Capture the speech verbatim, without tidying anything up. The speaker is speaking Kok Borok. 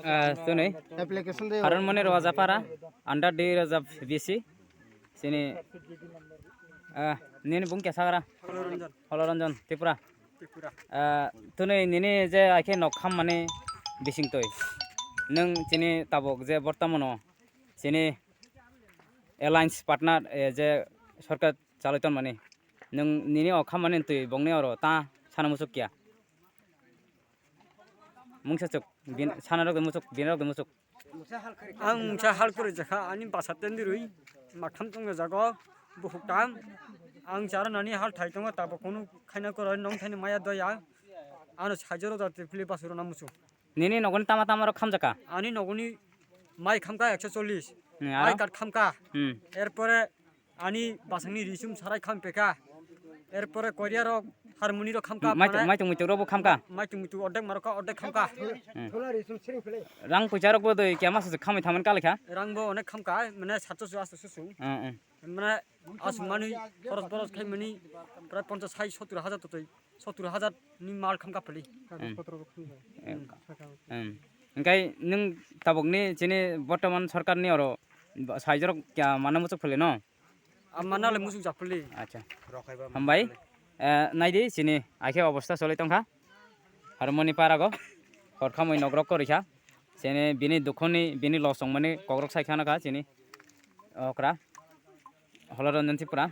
Ah, tuni Application de Harun Moni Rajapara, under di Rajab B C. Sini, ah, nini bung kya sagra? Holoranjan. Holoranjan Tripura. Tripura. Ah, tuni nini je aike nok ham mani bising toi. Nung chini tabok je bortamano chini alliance partner, eh, je sorkar chalaiton mani. Nung nini o khamani twi bongni oro ta sana musuk kya? Mungsa chuk, bin, sana rok de musuk, bin rok de musuk. Ang mungsa hal kori jakha, ani basa tendi rui, makham tong jago, buhuk tam. Ang chara nani hal thai tongo, tabo kunu khaina koro nong thani maya doya. Ano sajoro da te phili basuro na musu. Nini nogoni tama tama rok khamjaka? Ani nogoni mai khamka ekso chollish, Hmm, aro? I card khamka. Hmm. Erpore ani basangni risum sarai kham peka. Erpore koria rok harmoni rok khamka. Mai, mai tung muituk rok bo khamka? Mai tung muituk ordek maroka ordek khamka. Hmm. Rang puisa rok bo doi kya masa khamai thaman kalaikha? Rang bo onek khamka, mane satso su asto su su. Hmm, hmm. Mane asumani khoros boros khai mani prai ponchas sai sottur hajar totoi. Sottur hajar ni mal khamka phali. Hmm. Hmm. Hmm. Hingkai nung tabokni chini bortoman sorkarni oro ba-, saijorok kya mana muchuk phali no? A mana le muchuk jak phali. Acha. Hambai. Eh, naidi chini aike obosta solai tongkha. Harmoni parago. Horkhamoi nogrok korikha. Chini bini dukhoni, bini losongmani kokrok sai khana kha chini okra. Holoranjan Tripura.